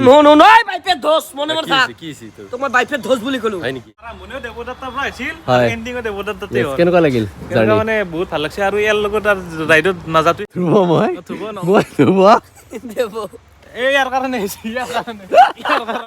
নো নো নো, বাইপে ধোস মনে মনে থাক। কি হৈছে তোৰ? তোক মই বাইপে ধোস বুলি ক'লো। হয় নেকি? আৰম্ভণিও দেৱদত্তৰ পৰা হৈছিল, হয়। এণ্ডিঙো দেৱদত্ততে Yes, হ'ল। কেনেকুৱা লাগিল কেনেকুৱা জাৰ্ণি? মানে বহুত ভাল লাগছে আৰু ইয়াৰ লগত আৰু ৰাইডত নাযাটোৱে ধ্ৰুৱ মই ধ্ৰুৱ ন। মই ধ্ৰুৱ। দেৱ। এই ইয়াৰ কাৰণে হৈছে, ইয়াৰ কাৰণে, ইয়াৰ কাৰণে।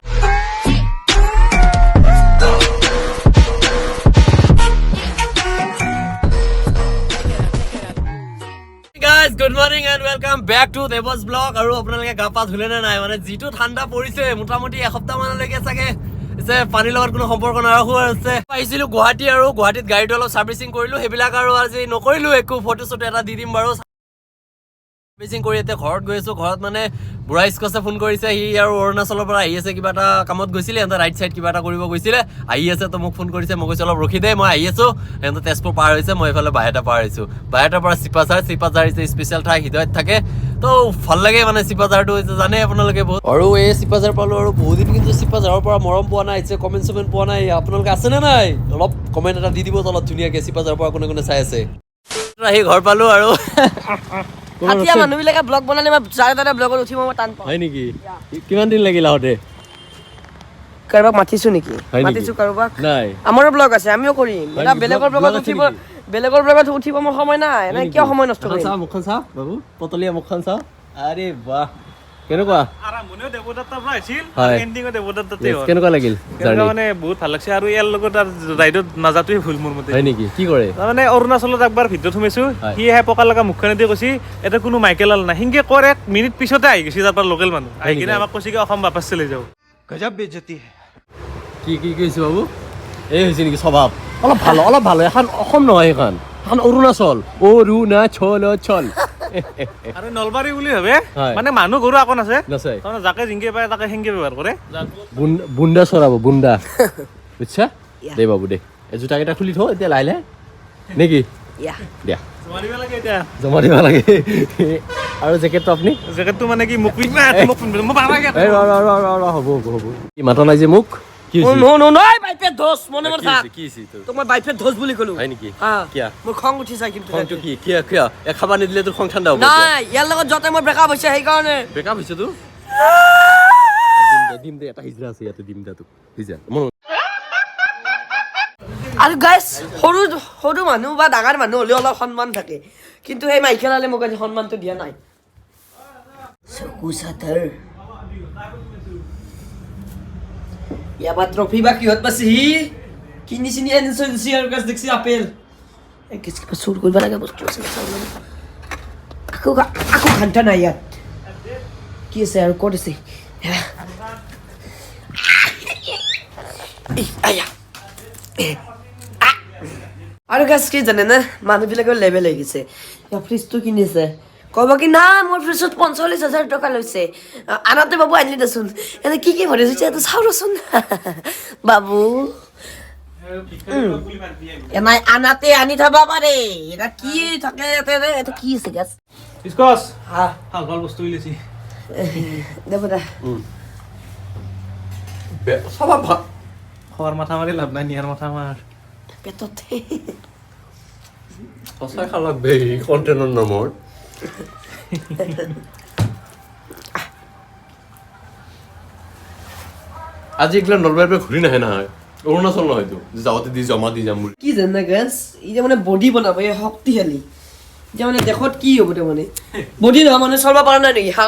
Guys, good morning and welcome back to Dev's blog. আৰু আপোনালোকে গা পা ধুলে নে নাই? মানে যিটো ঠাণ্ডা পৰিছে, মোটামুটি এসপ্তাহ মানলৈকে চাগে যে পানীৰ লগত কোনো সম্পৰ্ক নাৰাখো। আৰু আছে আহিছিলো গুৱাহাটী আৰু গুৱাহাটীত গাড়ীটো অলপ চাৰ্ভিচিং কৰিলো, সেইবিলাক আৰু আজি নকৰিলো একো, ফটো চটো এটা দি দিম বাৰু। চাৰ্ভিচিং কৰি এতিয়া ঘৰত গৈ আছো। ঘৰত মানে বুঢ়া স্কচে ফোন কৰিছে, সি আৰু অৰুণাচলৰ পৰা আহি আছে, কিবা এটা কামত গৈছিলে, সিহঁতে ৰাইট চাইড কিবা এটা কৰিব গৈছিলে, আহি আছে। তো মোক ফোন কৰিছে, মই কৈছোঁ অলপ ৰখি দে, মই আহি আছো। সিহঁতে তেজপুৰ পাৰ হৈছে, মই এইফালে বাইহাটা পাৰ হৈছো। বাইহাটাৰ পৰা চিপাঝাৰ, চিপাঝাৰ is special ঠাই, হৃদয়ত থাকে, তো ভাল লাগে মানে চিপাঝাৰটো হৈছে, জানে আপোনালোকে বহুত। আৰু এই চিপাঝাৰ পালো আৰু বহুদিন কিন্তু চিপাঝাৰৰ পৰা মৰম পোৱা নাই, কমেণ্ট চমেণ্ট পোৱা নাই। আপোনালোকে আছেনে নাই? অলপ কমেণ্ট এটা দি দিব তলত ধুনীয়াকে, চিপাঝাৰৰ পৰা কোনে কোনে চাই আছে। আহি ঘৰ পালো আৰু হাতীয়া মানুহবিলাকে ব্লগ বনালে মই যাৰে তাৰে ব্লগত উঠিব মই টান পাওঁ। হয় নেকি? কিমান দিন লাগিল আহোঁতে? কাৰোবাক মাতিছো নেকি? হয় নেকি? মাতিছো কাৰোবাক? নাই। আমাৰো ব্লগ আছে, আমিও কৰিম। হয় এটা নেকি? বেলেগৰ ব্লগ ব্লগত আছে উঠিব নেকি? বেলেগৰ ব্লগত উঠিব মোৰ সময় নাই। এনে কিয় সময় নষ্ট এখন কৰিম? চা, মুখখন চা বাবু, পতলীয়া মুখখন চা। আৰে বাহ, কেনেকুৱা? আৰম্ভণিও দেৱদত্তৰ পৰা হৈছিল, হয়। এণ্ডিঙো দেৱদত্ততে Yes, হ'ল। কেনেকুৱা লাগিল কেনেকুৱা জাৰ্ণি? মানে বহুত ভাল লাগছে আৰু ইয়াৰ লগত আৰু ৰাইডত নাযাটোৱে ভুল মোৰ মতে। হয় নেকি? কি কৰে? তাৰমানে অৰুণাচলত একবাৰ ভিতৰত সোমাইছো, হয়। সি হে পকা লগা মুখখনেদি কৈছি এটা কোনো মাইকেলাল নাই, সিনকে কৰ এক মিনিট পিছতে আহি গৈছে তাৰ পৰা লোকেল মানুহ আহি নেকি? কিনে আমাক কৈছে কি অসম বাপাছ চলি যাওঁ। কি কি কৈছো বাবু? এই হৈছে নেকি স্বভাৱ? অলপ ভাল, অলপ ভাল। এখন অসম নহয়, সেইখন এখন অৰুণাচল, অৰুণাচল চল। আৰু নলবাৰী বুলি ভাবে হয়। মানে মানুহ গৰু আকন আছে। নাচাই। তাৰমানে যাকে জিংকে পায় তাকে সেনকে ব্যৱহাৰ কৰে। বুন্দা চৰাব বুন্দা, বুজিছা? দে বাবু দে, এই জোতাকেইটা খুলি থ এতিয়া লাহে লাহে, নেকি? ইয়া। দিয়া। জমা দিব লাগে এতিয়া। জমা দিব লাগে। আৰু জেকেটটো আপুনি? জেকেটটো মানে কি মোক পিন্ধবা, মোক পিন্ধিব মই পাৰা। এই ৰ ৰ ৰ ৰ ৰ, হ'ব হ'ব হ'ব। কি মাতা নাই যে মোক? কি হৈছে? নো নো নো, বাইপে ধোস মনে মনে কি থাক। হৈছে? কি হৈছে তোৰ? তোক মই বাইপে ধোস বুলি ক'লো। হয় নেকি? হা। কিয়া? মোৰ খং উঠি যায় কিন্তু। খংটো কি? কিয় কিয়? এ খাবা নিদিলে তোৰ খং ঠাণ্ডা হ'ব? নাই, ইয়াৰ লগত য'তে মোৰ ব্ৰেকআপ হৈছে সেইকাৰণে। ব্ৰেকআপ হৈছে তোৰ? দিম দে, দিম দে, এটা হিজৰা আছে ইয়াতে, দিম দে তোক হিজৰা মন। আৰু গাইছ, সৰু সৰু মানুহ বা ডাঙৰ মানুহ হ'লেও অলপ সন্মান থাকে, কিন্তু সেই মাইকেলালে মোক আজি সন্মানটো দিয়া নাই। চকু চাদৰ ইয়াৰ পৰা ট্ৰফি বা কিহত পাইছে সি কিনি চিনি আনিছে দিছি। আৰু গাছ দেখছি আপেল। এই কিছ কিবা চুৰ কৰিব লগা বস্তু আছে, চাব লাগিব। আকৌ আকৌ ঘণ্টা নাই। ইয়াত কি আছে আৰু ক'ত আছে? এই, আয়া। আৰু গাছ কি জানে না, মানুহবিলাকৰ লেভেল হৈ গৈছে। ফ্ৰিজটো কিনিছে, ক'ব কি না মোৰ ফ্ৰিজত 45,000 টকা লৈছে। আনাতে বাবু আনিলি দেচোন, এনে কি কি ভৰি থৈছে এইটো চাওঁ ৰচোন বাবু। এনাই আনাতে আনি থব পাৰে। এটা কি থাকে ইয়াতে? এইটো কি আছে গাছ? স্কচ। হা। ভাল ভাল বস্তু উলিয়াইছি। দেব দা। স্বভাৱ ভাল। খোৱাৰ মাথা মাৰি লাভ নাই, নিয়াৰ মাথা মাৰ। পেটতে। সঁচাই খালাক বে কণ্টেণ্টৰ নামত। আজি এইগিলা নলবাৰীৰ পৰা ঘূৰি নাহে নহয়, অৰুণাচল নহয়তো যাওঁতে দি জমা দি যাম বুলি। কি জানা গাছ, এতিয়া মানে বডি বনাব, এই শক্তিশালী। এতিয়া মানে দেশত কি হ'ব? তাৰমানে বডি নহয় মানে চলব পৰা নাই নেকি? হা,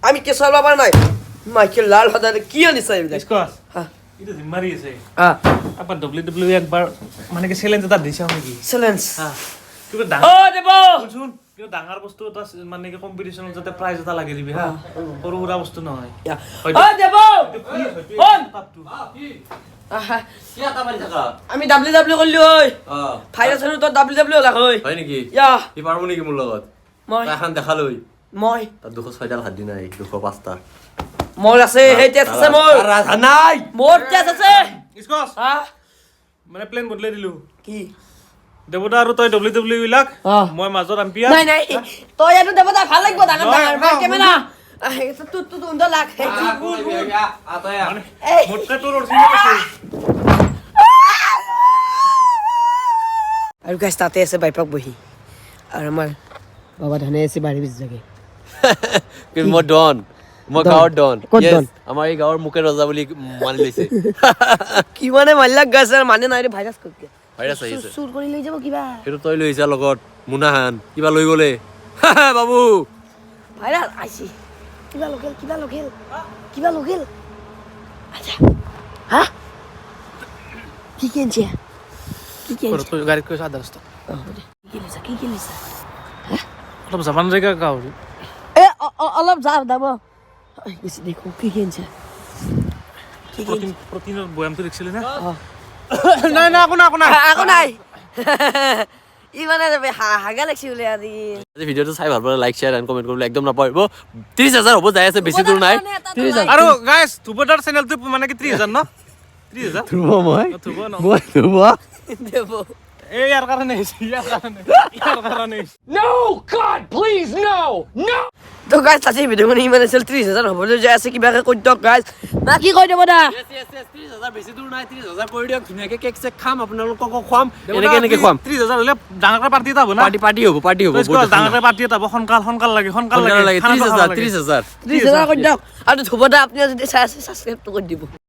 আমি কি চলব পৰা নাই? মাইকেল লাল সদায় কি আনিছা এইবিলাক? স্কচ। হা। এইটো জিম মাৰি আছে। হা। একবাৰ ডব্লিউ ডাব্লিউ একবাৰ মানে কি চেলেঞ্জ এটা দিছা নেকি? চেলেঞ্জ। হা, কিবা ডাঙৰ অ দেব। শুনচোন, কিবা ডাঙৰ বস্তু এটা মানে কি কম্পিটিশ্যনত যাতে প্ৰাইজ এটা লাগি দিবি হা, সৰু সুৰা বস্তু নহয়। অ দেব, শুন। তাপটো। আহা, কি এটা মাৰি থাকা? আমি ডাব্লিউ ডাব্লিউ কৰিলো হয়। অ। ভাইৰাছ তই ডাব্লিউ ডাব্লিউ হলাক হয়। হয় নেকি? ইয়া। সি পাৰিব নেকি মোৰ লগত? মই তাই এখন দেখালৈ। মই তাত 206ডাল হাড্ডি নাই, 205টা। মোৰ আছে, সেই তেজ আছে মোৰ। নাই। মোৰ তেজ আছে। স্কচ। হা। মানে প্লেন বদলাই দিলো। কি? দেৱদা আৰু তই ডব্লিউ ডাব্লিউ বিলাক, অ। মই মাজত আম্পিয়াৰ। নাই নাই, তই আৰু দেৱতা ভাল লাগিব, ডাঙৰ ডাঙৰ কেমেৰা তোৰ তোৰ তোৰ লাগ। এই। মোতকে তোৰ অৰিজিনেল আছে। আৰু গাইছ, তাতে আছে বাইপাক বহি আৰু আমাৰ বাবা ধানে আছে বাৰী পিছ জাগে। মই ডন। মই গাঁৱৰ ডন। ক'ত Yes, Don? আমাৰ এই গাঁৱৰ মোকে ৰজা বুলি মানি লৈছে। কি মানে মাৰিলাক গাছ আৰু মানে নাই ভাইৰাছ ক'ত গ'ল? ভাইৰাছ আহিছে। চুৰ কৰি লৈ যাব কিবা। সেইটো তই লৈ আহিছা লগত মোনাহান কিবা লৈ গ'লে বাবু। ভাইৰাছ আহিছে, কিবা লোকেল, কিবা লোকেল, কিবা লোকেল। আচ্ছা, হা, কি কি আনছে? কি কি আনছে? গাড়ীত কৈছো আধা ৰাস্তা। অ, হ'ব দে। কি কি লৈছা? কি কি লৈছা? অলপ যাবান জেগা গাহৰি। এ অলপ যাম যাব বেছি। দেখো, কি কি আনছে, কি কি? প্ৰটিন, প্ৰটিনৰ বয়ামটো দেখিছিলি না? অ। নাই নাই, একো নাই, একো নাই। একো নাই। ই মানে হাগা লাগছি বোলে আজি। আজি ভিডিঅ'টো চাই ভাল পালে লাইক, শ্বেয়াৰ এণ্ড কমেণ্ট কৰিবলৈ একদম নাপাহৰিব। 30,000 হ'ব যাই আছে, বেছি দূৰ নাই। 30,000। আৰু গাইছ, ধ্ৰুৱদাৰ চেনেলটো মানে কি 30,000 ন? 30,000। ধ্ৰুৱ মই। ধ্ৰুৱ ন? মই ধ্ৰুৱ। দেব। এই ইয়াৰ কাৰণে আহিছে, ইয়াৰ কাৰণে, ইয়াৰ কাৰণে আহিছে। তো গাইছ, আজি ভিডিঅ'খন ইমান আছিল। 30,000 হ'বলৈ যাই আছে, কিবাকে কৈ দিয়ক গাইছ। না কি কৈ দিব দা? Yes, yes, yes, 30,000 বেছি দূৰ নাই। 30,000 কৰি দিয়ক, ধুনীয়াকে কেক চেক খাম, আপোনালোককো খুৱাম, এনেকে এনেকে খুৱাম। 30,000 হ'লে ডাঙৰকে পাৰ্টি এটা হ'ব না? পাৰ্টি, পাৰ্টি হ'ব, পাৰ্টি হ'ব। তই কয়, ডাঙৰকে পাৰ্টি এটা হ'ব। সোনকাল, সোনকাল লাগে, সোনকাল সোনকালে লাগে, লাগে। খানাটো ত্ৰিশ খাব হাজাৰ লাগে। 30,000। 30,000 কৰি দিয়ক। আৰু ধ্ৰুৱদা, আপুনি যদি চাই আছে, ছাবস্ক্ৰাইবটো কৰি দিব।